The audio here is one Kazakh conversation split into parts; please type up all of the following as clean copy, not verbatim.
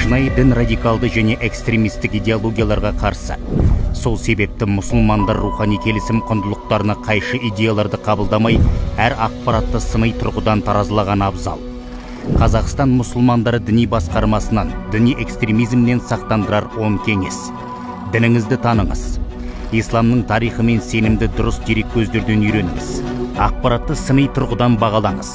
Шынайы дін радикалды және экстремистік идеологияларға қарсы. Сол себепті мұсылмандар рухани келісім құндылықтарына қайшы идеяларды қабылдамай, әр ақпаратты сыни тұрғыдан таразылаған абзал. Қазақстан мұсылмандары діни басқармасынан діни экстремизмнен сақтандырар 10 кеңес. Дініңізді таныңыз. Исламның тарихы мен сенімді дұрыс дереккөздерден үйреніңіз. Ақпаратты сыни тұрғыдан бағалаңыз.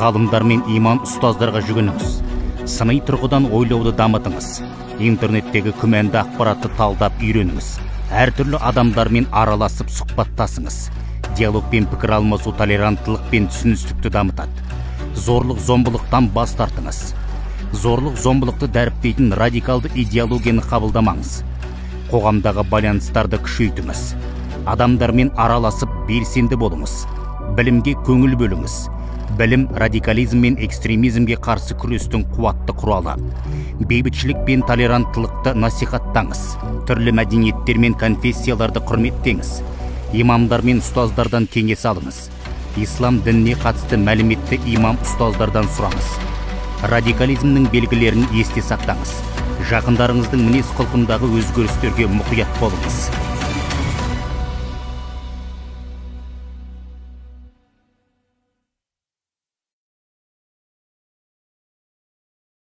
Ғалымдар мен имам ұстаздарға жүгініңіз. Сыни тұрғыдан ойлауды дамытыңыз. Интернеттегі күмәнді ақпаратты талдап үйреніңіз. Әртүрлі адамдармен араласып сұхбаттасыңыз. Диалог пен пікір алмасу толеранттылық пен түсіністікті дамытады. Зорлық зомбылықтан бас тартыңыз. Зорлық зомбылықты дәріптейтін радикалды идеологияны қабылдамаңыз. Қоғамдағы байланыстарды күшейтіңіз. Адамдармен араласып белсенді болыңыз. Білімге көңіл бөліңіз. Білім радикализм мен экстремизмге қарсы күрестің қуатты құралы. Бейбітшілік пен толеранттылықты насихаттаңыз. Түрлі мәдениеттер мен конфессияларды құрметтеңіз. Имамдар мен ұстаздардан кеңес алыңыз. Ислам дініне қатысты мәліметті имам ұстаздардан сұраңыз. Радикализмнің белгілерін есте сақтаңыз. Жақындарыңыздың мінез құлқындағы өзгерістерге мұқият болыңыз.